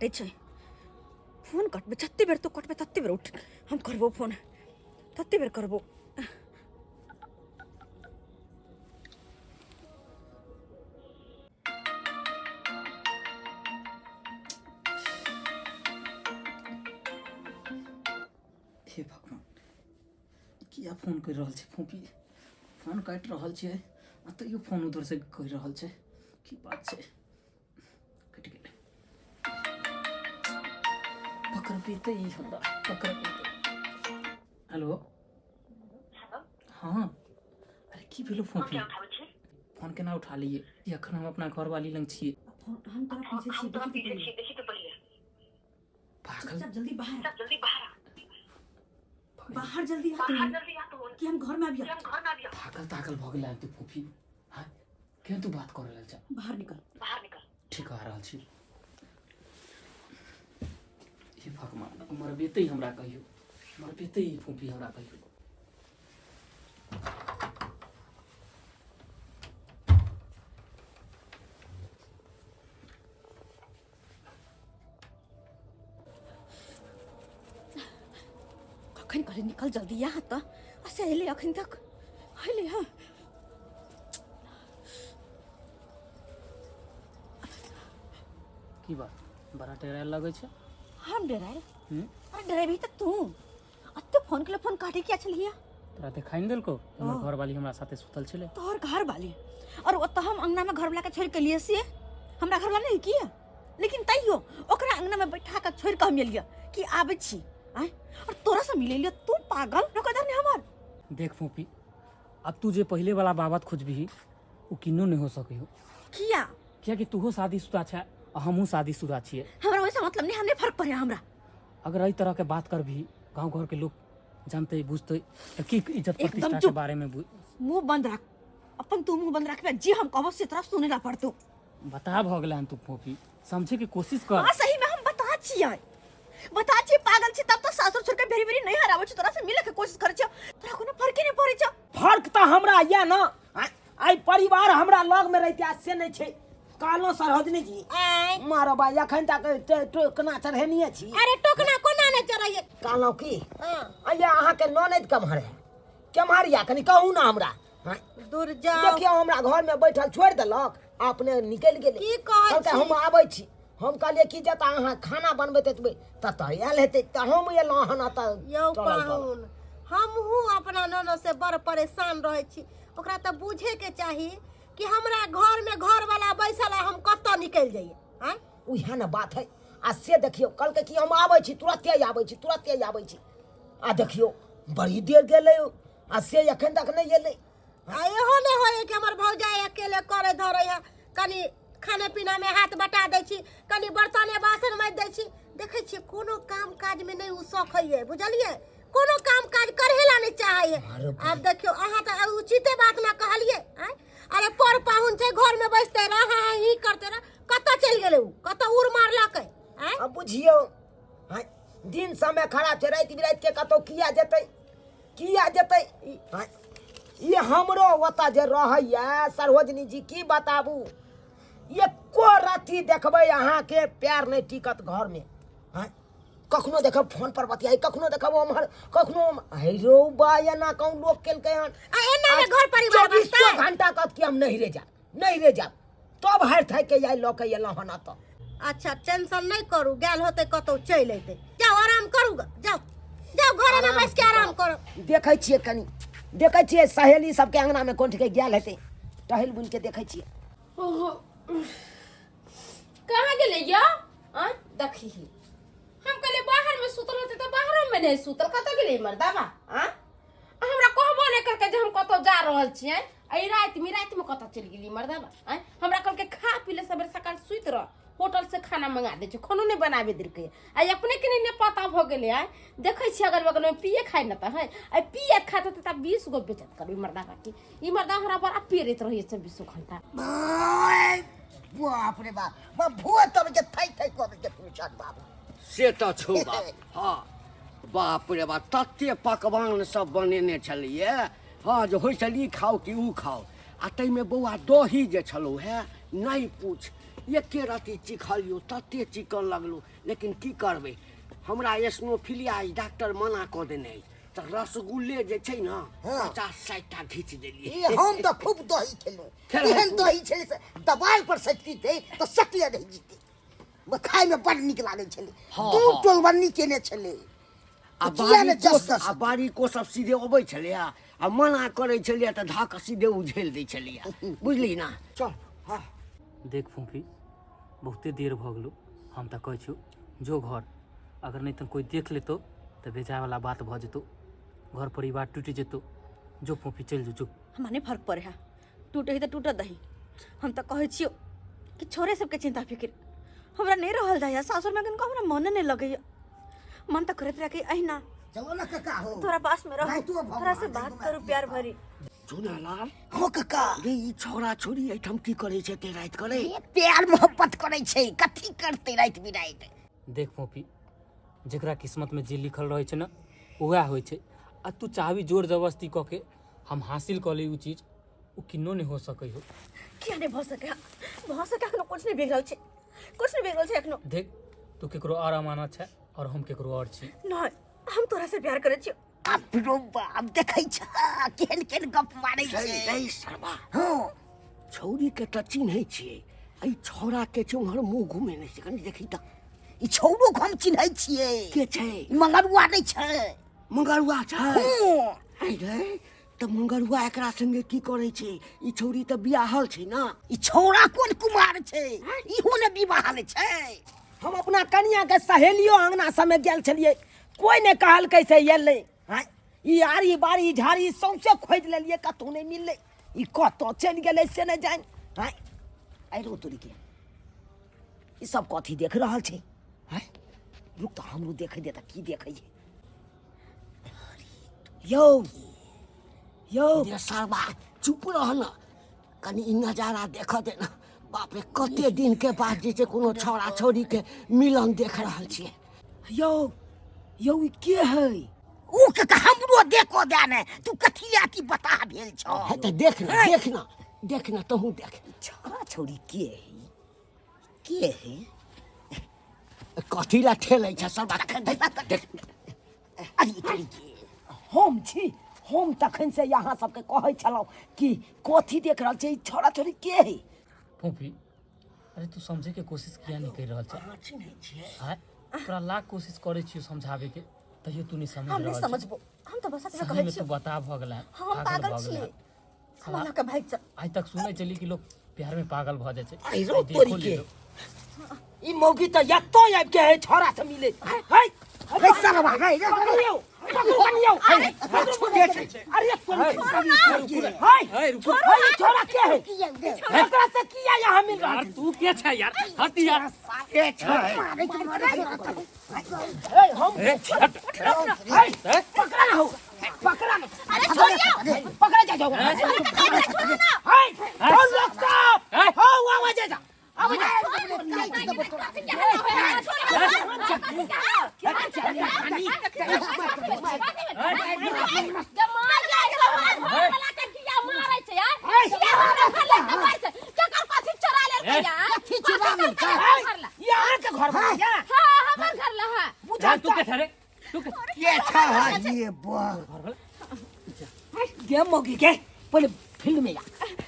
काटै छै फोन कटबै जते बेर तू कटबै तते बेर उठ हम करबो फोन तते बेर करबो हे भगवान किया फोन करि रहल छै फोपी फोन काटि रहल छियै आ तैयो फोन उधर से करि रहल छै की बात छै कटि गेलै पकड़बेतै ई हमरा पकड़बेतै हेलो हँ अरे की भेलो फोन फोन केना उठा लियै ई एखन हम अपना घरवाली लग छियै फोन हम तोरा पीछे छियै देखी तऽ पहिले पागल चुपचाप जल्दी बाहर आ बाहर जल्दी आ तू कि हम घर में आबि पागल तागल भऽ गेलै तू फूफी हाँ केहन तू बात कऽ रहल छ बाहर निकल ठीक आ रहल छी हे भगवान मरबेतै हमरा कहियो मरबेतै ई फूफी हमरा कहियो कखन कहले निकल जल्दी यहाँ तऽ असे एलै अखन तक एलै हँ की बात बड़ा डरायल लगै छै हम डरायल हम्म? अरे डरेबही तऽ तू अते फोन के फोन काटे किया छलियै तोरा देखाइ नहि देलकौ हमर घरवाली हमरा साथे सुतल छलै तोहर घर वाली और ओतऽ हम अंगना में घरवाला के छोड़ के लिए से हमरा घरवाला नहीं किया लेकिन तैयो ओकरा अंगना में बैठा के छोड़ के हम एलियै कि आबै छी आँय और तोरा से मिले लियो तू पागल रोका दे हमर देख फूफी अब तू जे पहिले वाला बाबत खोजबिही ओ किन्नो नहि हो सकै हो किया कियाकि तूहो शादीशुदा छै आ हमहूँ शादीशुदा छियै हमरा वैसा मतलब नहीं हमने फर्क पड़े हमरा अगर एहि तरहके बात करबिही गाँव घरके लोग जानतै बुझतै तऽ की इज्जत एकदम प्रतिष्ठाके चुप। बारेमे मुंह बंद रख अपन तू मुंह बंद रखबे जे हम कहबो से तोरा सुने ला पड़तो बता भऽ गेलै हन तू फोफी समझे के कोशिश कर हाँ सही में हम बता छियै बता छियै पागल छी तब तो सासुर छोड़ के भेरी भेरी नहीं हराबै छी तोरा से मिले के कोशिश करै छियै तोरा कोनो फर्क ही नहीं पड़ै छौ फर्क तऽ हमरा यऽ ने आइ परिवार हमरा लगमे रहिते आ से नहि छै कहलहुँ सरहोजनी जी आँय मारो बा एखन तक टोकना चढ़ेनिये छी अरे टोकना कोना नहि चढ़ैये कहलहुँ की हँ अइया अहाँके ननैद केम्हर है केम्हर यऽ कनि कहू ने हमरा हँ दूर जाओ देखियौ हमरा घरमे बैठल छोड़ि देलक आ अपने निकलि गेलै की कहै कहलकै छी? हम आबै छी हम कहलियै कि जतऽ अहाँ खाना बनबैत हेबै ततऽ आयल हेतै तऽ हम एलहुँ हन एतऽ यौ चलल चलल। पाहुन हमहूँ अपना ननद से बड़ परेशान रहै छी ओकरा तऽ बुझेके चाही कि हमरा घरमे घरवाला बैसल आ हम कतऽ निकलि जइए आँय उएह ने बात है आ से देखियौ कहलकै कि हम आबै छी तुरते आबै छी तुरते आबै छी आ देखियौ बड़ी देर गेलै आ से एखन तक नहि एलै आ इहो नहि होइए कि हमर भौजाइ अकेले करै धरै है कनि खाने पीनामे हाथ बटा दै छी कनि बर्तने बासन माजि दै छी देखै छियै कोनो काम काजमे नहि ओ शौक होइए बुझलियै कोनो काम काज करे ला नहि चाहैए अरे आब देखियौ अहाँ तऽ उचिते बात ने कहलियै आँय अरे पर पाहुन छै घरमे बैसते रह हाँ ही करते रह कतऽ चलि गेलै ओ कतऽ उड़ मारलकै आँय अब बुझियौ आँय, दिन समय खराब छै राति बिराति के कतौ किया जेतै किया जेतै आँय, ई हमरो ओतऽ जे रहैया सरोजनी जी की बताबू एको रत्ती देखबै अहाँके पैर नहि टिकत घरमे आँय कखनो देखब फोन पर बतियाई कखनो देखब ओम्हर कखनो हे रौ बा एना कहूँ लोक केलकै हन आ एना मे घर परिवार चौबीसो बसतै घंटा कहत कि हम नहिरे जायब नहिरे जायब तब हारि थाकि के आइ लऽ के एलहुँ हन एतऽ अच्छा टेंशन नहि करू गेल होतै कतौ चलि अयतै जाउ आराम करू ग जाउ जाउ घरे मे बैस के आराम करू देखै छियै कनि देखै छियै सहेली सबके अंगनामे कोन ठीके गेल हेतै टहल बुलि के देखै छियै ओहो कहाँ गेलै या आँय देखी हम कहलियै बाहर में सुतल होतै तऽ बाहरो में नहि सुतल कतऽ गेलै मर्दाबा आँय आ हमरा कहबो नहि केलकै जे हम कतौ जा रहल छियै एहि रातिमे रातिमे कतऽ चलि गेली मर्दाबा आँय हमरा कहलकै खा पी ले सबेरे सकाल सुति रह होटल से खाना मंगा दै छै खानो नहि बनाबे देलकै आ अपने के नहि पता भऽ गेलै आँय देखै छियै अगल बगलमे पिए खाइ ने तऽ है आ पिए खाते तऽ 20 गो बेचत करबै मर्दाबा के ई मर्दा हमरा बड़ा पेरैत रहैए चौबीसो घंटा बाप रे बाप बाप भूत तब के थै थै कऽ के पूछत बाप से तऽ छौ बाप हँ बाप रे बाप तते पकवान सब बनेने छलियै हँ जे होइ छल ई खाउ कि ओ खाउ आ ताहिमे बौआ दही जे छलौ हे नहि पूछ एके रति चिखलियो तते चिकन लगलो लेकिन की करबै हमरा एस्नोफिलिया अछि डॉक्टर मना कऽ देने अछि तऽ रसगुल्ले जे छै ने हाँ। 50-60 टा घीच देलियै ई हम तऽ खूब दही खेलहुँ खेलहुँ। एहन दही छलै से दबाल पर सटकी दै तऽ सटले रहि जेतै खायमे बड़ नीक लागै छलै हाँ, दू हाँ। टोलबन्नी केने छलै आ किया ने बारीको जस तस आ बारीको सब सीधे अबै छलैया आ मना करै छलैया तऽ धऽ कऽ सीधे उझेल दै छलैया बुझली ना चल हाँ देख फूफी बहुते देर भऽ गेलो हम तऽ कहै छियौ जो घर अगर नहि तऽ कोइ देख लेतौ तऽ बेजायवला बात भऽ जेतौ घर परिवार टूटि जेतौ जो फूफी चलि जो जो हमरा नहि फर्क पड़े है टूटे है तऽ टूटत दही हम तऽ कहै छियौ कि छोड़े सबके चिंता फिक्र हमरा नहि रहल जाइए सासुरमे कनिको हमरा मने नहि लगैए मन तऽ करैत रहै कि अहिना चलो ना काका हो तोरा पास में रहो राइतो भऽ तोरा से गेल, बात करू प्यार भरी चुनालाल हो काका रे ई छोरा छोरी एहिठाम की करै छै एते राति करे ए, प्यार मोहब्बत करै छै कथी करतै राति बिराति देख फोफी जकरा किस्मतमे जे लिखल रहै छै ने उएह होइ छै आ तू चाहबी जोर जबरदस्ती कऽ के हम हासिल कऽ ली ओ चीज ओ किन्नो नहि हो सकै हो किया नहि भऽ सकै भऽ सकै एखनो कुछ नहि बिगड़ल छै कुछ नहि बिगड़ल छै एखनो देख तू केकरो आओर अमानत छै आओर हम केकरो आओर छी नहि हम तोरा से प्यार करै छियौ बाप रो बाप देखै छ केहन केहन गप मारै रे छै रे सरबा हँ छौरी के तऽ चिन्है छियै एहि छौड़ा के छै उम्हर मुँह घुमेने छै कनि देखी तऽ ई छौड़ो के हम चिन्है छियै के छै ई मंगरुआ नहि छै मंगरुआ छै हँ आइ रे तऽ मंगरुआ एकरा संगे की करै छै ई छौरी तऽ बियाहल छै ने ई छौड़ा कोन कुमार छै इहो ने विवाहल छै हम अपना कनियाके सहेलियो अङ्गना सबमे गेल छलियै कोइ नहि कहलकै से एलै आँय ई आरी बारी झाड़ी सौंसे खोजि लेलियै कतहु नहि मिललै ई कतऽ चलि गेलै से नहि जानि आँय आइ रो तोरीके ई सब कथी देख रहल छै आँय रुक तऽ हमरो देखै दे तऽ की देखै छै यौ यौ ये सरबा चुप रह न कनि ई नजारा देखऽ दे न बाप रे कते दिन के बाद जे छै कोनो छौड़ा छौड़ी के मिलन देख रहल छियै यौ यौ ई के है ऊ के तऽ हमरो देखो दे ने तू कथी अथी बता भेल छौ हे तऽ देख न देख न देख न तहूँ देख छौड़ा छौड़ी के है के है कथी ला ठेलै छै सरबा देख अरे तोरी के हम छी हम तखन से यहाँ सबके कहै छलहुँ कि कथी देख रहल छै ई छौड़ा छौड़ी के है फोफी अरे तू समझे के कोशिश किया नहीं कर रहल छै आँय तोरा लाख कोशिश करै छियौ समझाबे के तैयो तू नहीं समझ हम नहीं रहल छी समझबो हम तऽ बस एतबे सही कहै में तू छियौ बता भऽ गेला हम पागल भऽ छियै गेला हमरा लऽ कऽ भागि चल आइ तक सुनै छली कि लोग प्यार में पागल भऽ जाइ छै आइ रो आइ देखो तोरी के। लेलो। ई मौगी तऽ एतौ आबि के है छौड़ा से मिले है रे सरवा रे रे पकड़ियौ पकड़ू कनियौ अरे कोन है ए, रुको। है छोड़ा के है एकरा से किया यहाँ मिल रहा यार तू के छै यार हट यार है हम ए, हट है पकड़ा ना हो पकड़ा ना अरे छोड़ियो पकड़ा जा जाओ है कौन लोग साहब हो आवाज जा आवाज यहाँ के घर में या यार, तू के छै रे तू के के छै ये बा गे मौगी के पहले फील्ड में या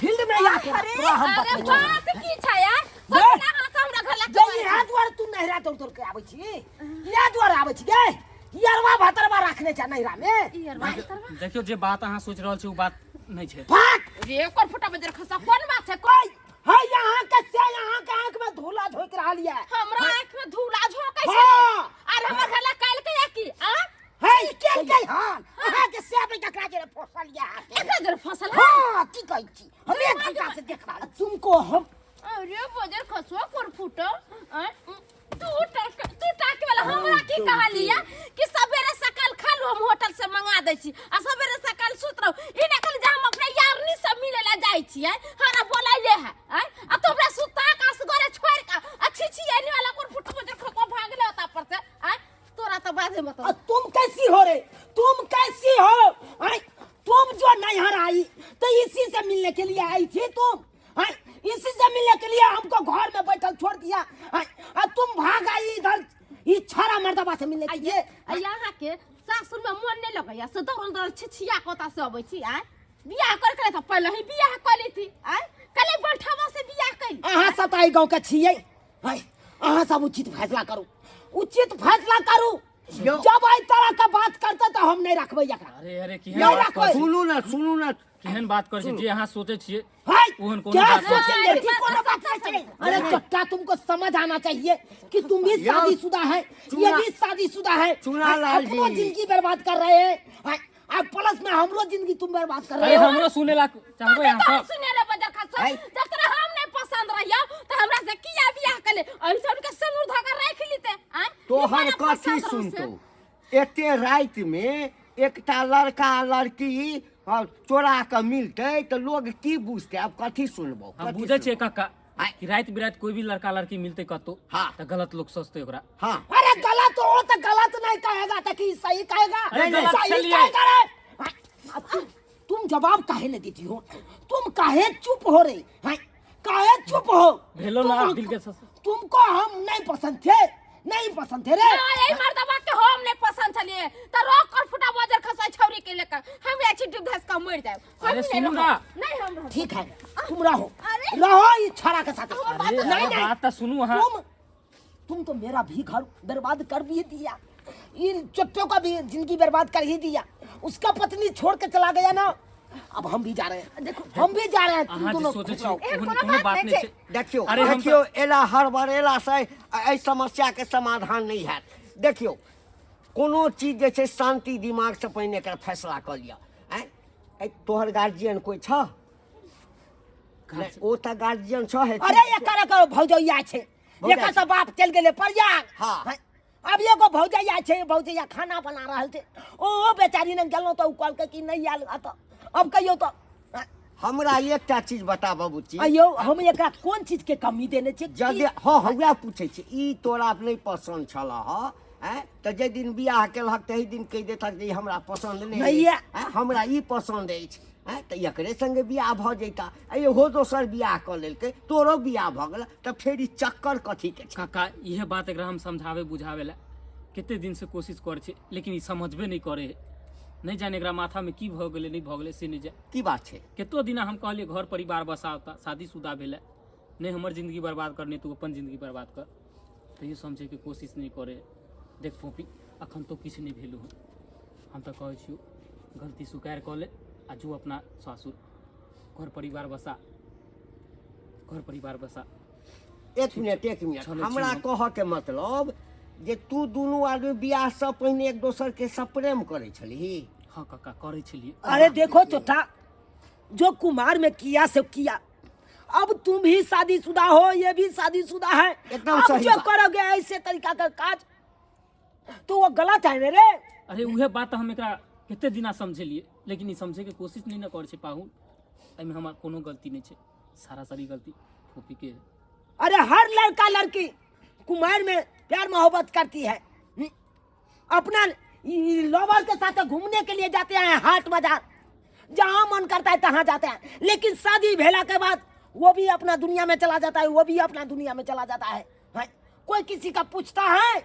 फील्ड में या तोरा हम बतबै जे इहा दुआरे तू नहिरा दौड़ दौड़ के आबै छी इहा दुआरे आबै छी गे यरवा भतरवा राखने छै नहिरा में देखियौ जे बात अहाँ सोच रहल छी ओ बात नहि छै भाग रे कोन फुटा बजर खसा कोन बात छै कोई है यहाँ के से यहाँ के आंख में धूला झोंक रहल ये हमरा आँख में धूला झोंकै छै हाँ। आर हमर घर ला काल्हि के या की आ है के के हन अहाँ के से जकरा जरे फोसल ये एकरा जर फसल है हां की कहै छी हम एक घंटा से देख रहल छी। तुमको हम अरे बजर खसुआ कोन फुटो आ? तू टाक तू टाके वाला हमरा की कहलिया कि सवेरे सकाल खा लो हम होटल से मंगा दै छी आ सवेरे सकाल सुत रहो ई ना कहली जे हम अपना यारनी से मिले ला जाइ छी आय हमरा बोलाइले है आय आ तो हमरा सुता के असगरे छोड़ के आ छी छी एनी वाला कोन फुटो बजर खसुआ भागले होता पर से आय तोरा तो बाधे मत आ तुम कैसी हो रे तुम कैसी हो आय, तुम जो नैहर आई तो इसी से मिलने के लिए आई थी तुम आय, इसी से मिलने के लिए हमको घर में बैठल छाड़ा मर्दबा से मिलने के लिए। आ यहाँ के सासुर में मन नहीं लगैया से दौड़ल दौड़ल छिछिया कोता से अबै छी। आय बियाह कर के तऽ पहिले ही बियाह कऽ लेती। आय कले बंठवा से बियाह कैली। अहाँ सब तऽ एहि गाँव के छियै, है अहाँ सब उचित फैसला करू, उचित फैसला करू। जब एहि तरह के बात करते तऽ हम नहीं रखबै एकरा। अरे अरे केहन नहीं बात रखबै। करै छी? सुनू ना, सुनू ना, केहन बात करै छी जे अहाँ सोचै छियै है ओहन कोनो क्या बात नहीं। सोचेंगे? ठीक कोनो बात नहीं छै। अरे चट्टा तुमको समझ आना चाहिए कि तुम भी यो, शादीशुदा है, ये भी शादीशुदा है, चूना लाल अपनो जी। जिंदगी बर्बाद कर रहे हैं, है, अब प्लस में हमरो जिंदगी तुम बर्बाद कर रहे अरे हो। हमरो सुने ला चाहबै अहाँ सब। सुने रे बजर खा है। जब तोरा हम नहीं पसंद रहियो त हमरा से किया बियाह कले ऐसा उनके सिंदूर धागा राख लीते। आय तोहर ई बड़ा कथी पसंद रहौ से। सुनतौ? एते राति में एकटा लड़का लड़की चोरा के मिलतै तऽ लोग की बुझतै? आब कथी सुनबौ? हम कथी बुझै छियै सुनबौ? काका आय। कि राति बिराति कोई भी लड़का लड़की मिलते कतौ हाँ। तऽ गलत लोग सोचते ओकरा। हाँ। अरे गलत हो तो गलत नहीं कहेगा तो कि सही कहेगा? अरे गलत सही चलिए। कहेगा रे। अब तुम जवाब काहे नहीं देती हो? तुम काहे चुप हो रही हैं? काहे चुप हो? भेलो ना दिल के तुमको हम नहीं पसंद थे, नहीं पसंद थे रे। नहीं, यही मर्दबा के हम नहीं पसंद छलिए त रोक कर फुटा बजर खसाई छौरी के लेकर हम या छिटू धस का मर जाए। हम अरे नहीं सुनू रहब। ना। नहीं हम रहब। ठीक है तुम रहो, अरे। रहो इस छाड़ा के साथ। अरे, नहीं, अरे, नहीं। बात तो सुनू अहाँ। तुम तो मेरा भी घर बर्बाद कर भी दिया, इन चट्टों का भी जिंदगी बर्बाद कर ही दिया। उसका पत्नी छोड़ के चला गया ना, अब हम भी जा रहे हैं। देखो हम भी जा रहे हैं, तुम अहाँ जे दोनों सोचै खुश छी रहो। ओहन एहन कोनो कोनो बात बात नहि नहि छै। छै। देखियौ, अरे हम देखियौ, एला हड़बड़ेला से एहि समस्या के समाधान नहि हैत। देखियौ कोनो चीज जे छै शांति दिमाग से पहिने एकर फैसला कऽ लिअ। आँय, एहि तोहर गार्जियन कोइ छह? नहि, ओ तऽ गार्जियन छह हे। अरे एकर एकर भौजैया छै, भौजाइ एकर तऽ बाप चलि गेलै प्रयाग। हाँ। हैं, अब एगो भौजैया छै, भौजैया खाना बना रहल छै। ओ बेचारी ने गेलहुँ तऽ ओ कहलकै कि नहि आयल एतऽ। अब कहियौ तऽ, हैं? हमरा एकटा चीज बताबऽ बुच्ची। अयौ, हम एकरा कोन चीज के कमी देने छियै? यदि हँ, हँ, वएह पूछै छी, ई तोरा नहि पसन्द छल हँ, आँय, तऽ जाहि दिन बियाह केलहक ताहि दिन कहि देतक जे ई हमरा पसन्द नहि नहि अछि, यऽ। आँय, हमरा ई पसन्द अछि, आँय, तऽ एकरे संगे बियाह भऽ जैता। आ इहो दोसर बियाह कऽ लेलकै, तोरो बियाह भऽ गेल, तऽ फेर ई चक्कर कथीके छै? काका इहे बात एकरा हम समझाबै बुझाबै लए कते दिन से कोशिश करै छी, लेकिन ई समझबे नहि करै है। नहि जाने एकरा माथा में की भऽ गेलै नहि भऽ गेलै से नहि जाने। की बात छै? कतो दिना हम कहलियै घर परिवार बसाओ तऽ शादीशुदा भेलै, नहि हमर जिंदगी बर्बाद कर, नहि तू अपन जिंदगी बर्बाद कर, तैयो समझैके कोशिश नहि करै है। देख फोपी, अखन तो किछु नहि भेलौ हँ, हम तऽ कहै छियौ गलती स्वीकार कऽ ले आ जो अपना सासुर घर परिवार बसा, घर परिवार बसा। एक मिनट, एक मिनट, चलै छी हमरा हम। कहऽ के मतलब जे तू दुनू आदमी बियाह से पहिने एक दोसर के सब प्रेम करै छलही? हाँ काका करै छलियै। अरे देखो चोटा, जो कुमार में किया से किया, अब तुम भी शादीशुदा हो, ये भी शादीशुदा है, एकदम अब सही जो बात। करोगे ऐसे तरीका का काज तो वो गलत है मेरे। अरे उहे बात हम एकरा कते दिना समझेलियै, लेकिन ई समझे के कोशिश नहीं न करै छै पाहुन। एहिमे हमर कोनो गलती नहीं छै, सारा सारी गलती फोपी के है। अरे हर लड़का लड़की कुमार में प्यार मोहब्बत करती है, अपना लवर के साथ घूमने के लिए जाते हैं हाट बाजार, जहाँ मन करता है तहाँ जाते हैं, लेकिन शादी भेला के बाद वो भी अपना दुनिया में चला जाता है, वो भी अपना दुनिया में चला जाता है, हैं? कोई किसी का पूछता है?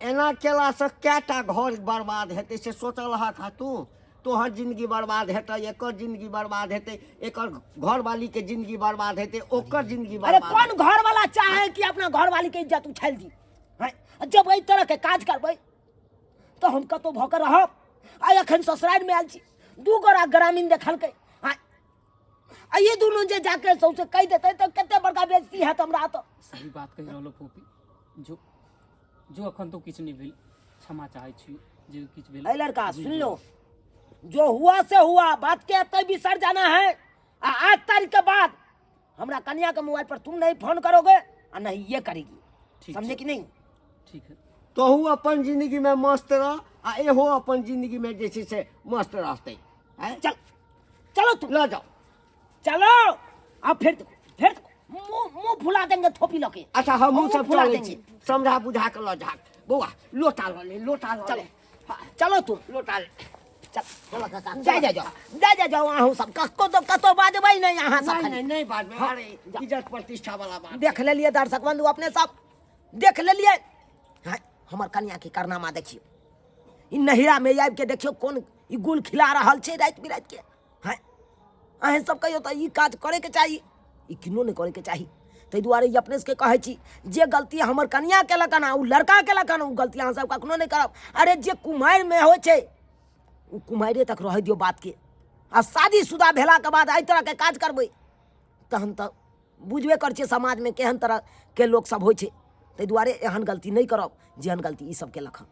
एना केला से कएटा घर बर्बाद हेतै से सोचल हक हा तू? तोहर जिंदगी बर्बाद हेतै, एकर जिंदगी बर्बाद हेतै, एकर घरवाली के जिंदगी बर्बाद हेतै, ओकर जिंदगी अरे बर्बाद कौन घर वाला चाहे कि अपना घरवाली के इज्जत उछाल दी, हैं? जब एहि तरह के काज करबै तो हम कतौ भऽ के रहब। आ एखन ससुरारि में आयल छी, दू गोरा ग्रामीण देखलकै, आ ये दुनू जे जाके सौंसे कहि देतै तऽ कते बड़का बेइज्जती हैत हमरा। तऽ सही बात कहि रहलो फोपी, जो जो अखन तो किछु नहीं भेल, क्षमा चाहै छी जे किछु भेल। अरे लड़का सुन लो, जो हुआ से हुआ, बात के एतै बिसर जाना है। आ आज तारीख के बाद हमरा कन्या के मोबाइल पर तुम नहीं फोन करोगे आ नहीं ये करेगी, ठीक समझे छै। कि नहीं? ठीक है। तोहू अपन जिंदगी में मस्त रह आ एहो अपन जिंदगी में जे छै से मस्त रहतै। आँय? चल चलो तुम लऽ जाओ, चलो। अब फिर देखो, फिर देखो, मुंह मुंह फुला देंगे थोपी लके। अच्छा हमहूँ मुंह सब फुला चलै देंगे। छी, समझा बुझा के लऽ जा बौआ, लोटा लऽ ले, लोटा लऽ चलो। ले, चलो तुम लोटा ले, चल चलो काका, जाय जाय जाओ, जाय जाय जाओ, अहूँ सब कतौ तो कतौ बाजबै नहीं अहाँ सब नहीं, खाली। नहीं, नहीं बाजबै। हाँ, अरे इज्जत प्रतिष्ठा वाला बात देख लेलिए दर्शक बंधु, अपने सब देख लेलिए। हाँ, हमर कनियाके कारनामा देखियौ। ई नहिरामे आबिके देखियौ कोन ई गुल खिला रहल छै राति बिरातिके। हँ, अहेँ सब कहियौ तऽ ई काज करैके चाही? ई किनो नहि करैके चाही। ताहि दुआरे ई अपने सबके कहै छी, जे गलती हमर कनिया केलक हन आ ओ लड़का केलक हन, ओ गलती अहाँ सब कखनो नहि करब। अरे जे कुमारिमे होइ छै ओ कुमारिए तक रहै दियौ बातके, आ शादीशुदा भेलाके बाद एहि तरहके काज करबै तहन तऽ बुझबे करै छियै समाजमे केहन तरहके लोकसब होइ छै। ताहि दुआरे एहन गलती नहि करब जेहन गलती ई सब केलक हन।